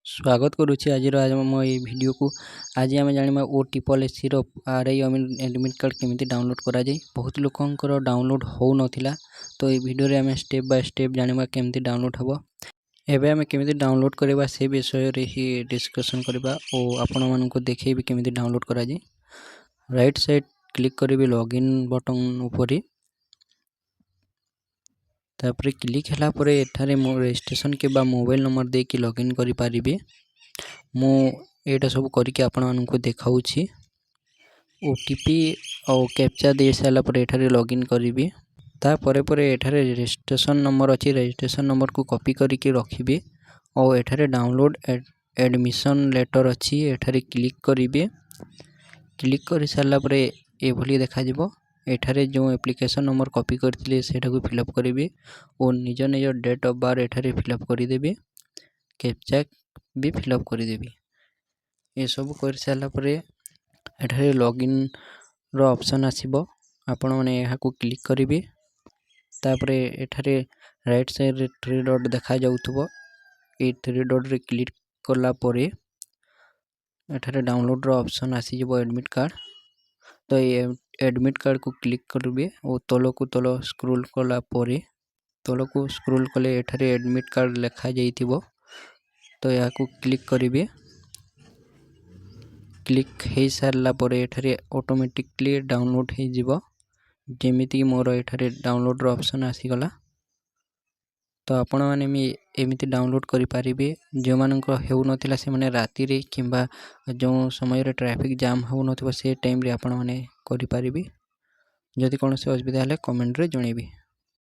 ସ୍ୱାଗତ କରୁଛି ଆଜିର ଆମ ଏଇ ଭିଡ଼ିଓକୁ। ଆଜି ଆମେ ଜାଣିବା ଓ ଟ୍ରିପଲ୍ ଏସ୍ ସିର ଆର୍ I admit card କେମିତି ଡାଉନଲୋଡ଼୍ କରାଯାଏ। ବହୁତ ଲୋକଙ୍କର ଡାଉନଲୋଡ଼୍ ହେଉନଥିଲା, ତ ଏଇ ଭିଡ଼ିଓରେ ଆମେ ଷ୍ଟେପ୍ ବାଇ ଷ୍ଟେପ୍ ଜାଣିବା କେମିତି ଡାଉନଲୋଡ଼୍ ହେବ। ଏବେ ଆମେ କେମିତି ଡାଉନଲୋଡ଼୍ କରିବା, ସେ ବିଷୟରେ ହିଁ ଡିସ୍କସନ୍ କରିବା ଓ ଆପଣମାନଙ୍କୁ ଦେଖେଇବି କେମିତି ଡାଉନଲୋଡ଼୍ କରାଯାଏ। ରାଇଟ୍ ସାଇଡ଼୍ କ୍ଲିକ୍ କରିବି ଲଗ୍ଇନ୍ ବଟନ୍ ଉପରେ। ତାପରେ କ୍ଲିକ୍ ହେଲା ପରେ ଏଠାରେ ମୋ ରେଜିଷ୍ଟ୍ରେସନ୍ କିମ୍ବା ମୋବାଇଲ୍ ନମ୍ବର ଦେଇକି ଲଗ୍ଇନ୍ କରିପାରିବେ। ମୁଁ ଏଇଟା ସବୁ କରିକି ଆପଣମାନଙ୍କୁ ଦେଖାଉଛି। ଓଟିପି ଆଉ କ୍ୟାପଚା ଦେଇ ସାରିଲା ପରେ ଏଠାରେ ଲଗ୍ଇନ୍ କରିବି। ତାପରେ ପରେ ଏଠାରେ ରେଜିଷ୍ଟ୍ରେସନ୍ ନମ୍ବର ଅଛି, ରେଜିଷ୍ଟ୍ରେସନ୍ ନମ୍ବରକୁ କପି କରିକି ରଖିବେ ଆଉ ଏଠାରେ ଡାଉନଲୋଡ଼୍ ଆଡ଼ମିସନ୍ ଲେଟର୍ ଅଛି, ଏଠାରେ କ୍ଲିକ୍ କରିବେ। କ୍ଲିକ୍ କରିସାରିଲା ପରେ ଏଭଳି ଦେଖାଯିବ। ଏଠାରେ ଯେଉଁ ଆପ୍ଲିକେସନ୍ ନମ୍ବର କପି କରିଥିଲେ, ସେଇଟାକୁ ଫିଲ୍ଅପ୍ କରିବେ ଓ ନିଜ ନିଜ ଡେଟ୍ ଅଫ୍ ବାର୍ଥ ଏଠାରେ ଫିଲ୍ଅପ୍ କରିଦେବେ, କ୍ୟାପଚା ବି ଫିଲ୍ଅପ୍ କରିଦେବେ। ଏସବୁ କରିସାରିଲା ପରେ ଏଠାରେ ଲଗ୍ଇନ୍ର ଅପସନ୍ ଆସିବ, ଆପଣମାନେ ଏହାକୁ କ୍ଲିକ୍ କରିବେ। ତାପରେ ଏଠାରେ ରାଇଟ୍ ସାଇଡ଼୍ରେ ଥ୍ରୀ ଡଟ୍ ଦେଖାଯାଉଥିବ। ଏଇ ଥ୍ରୀ ଡଟ୍ରେ କ୍ଲିକ୍ କଲା ପରେ ଏଠାରେ ଡାଉନଲୋଡ଼୍ର ଅପସନ୍ ଆସିଯିବ, ଆଡ଼ମିଟ୍ କାର୍ଡ଼। ତ ଏଇ ଆଡ଼ମିଟ୍ କାର୍ଡ଼କୁ କ୍ଲିକ୍ କରିବେ ଓ ତଳକୁ ତଳ ସ୍କ୍ରୋଲ୍ କଲା ପରେ, ତଳକୁ ସ୍କ୍ରୋଲ୍ କଲେ ଏଠାରେ ଆଡ଼ମିଟ୍ କାର୍ଡ଼ ଲେଖାଯାଇଥିବ, ତ ଏହାକୁ କ୍ଲିକ୍ କରିବେ। କ୍ଲିକ୍ ହେଇସାରିଲା ପରେ ଏଠାରେ ଅଟୋମେଟିକଲି ଡାଉନଲୋଡ଼୍ ହେଇଯିବ। ଯେମିତିକି ମୋର ଏଠାରେ ଡାଉନଲୋଡ଼୍ର ଅପସନ୍ ଆସିଗଲା। ତ ଆପଣମାନେ ବି ଏମିତି ଡାଉନଲୋଡ଼୍ କରିପାରିବେ। ଯେଉଁମାନଙ୍କ ହେଉନଥିଲା, ସେମାନେ ରାତିରେ କିମ୍ବା ଯେଉଁ ସମୟରେ ଟ୍ରାଫିକ୍ ଜାମ୍ ହେଉନଥିବ, ସେ ଟାଇମ୍ରେ ଆପଣମାନେ କରିପାରିବେ। ଯଦି କୌଣସି ଅସୁବିଧା ହେଲେ କମେଣ୍ଟରେ ଜଣାଇବେ।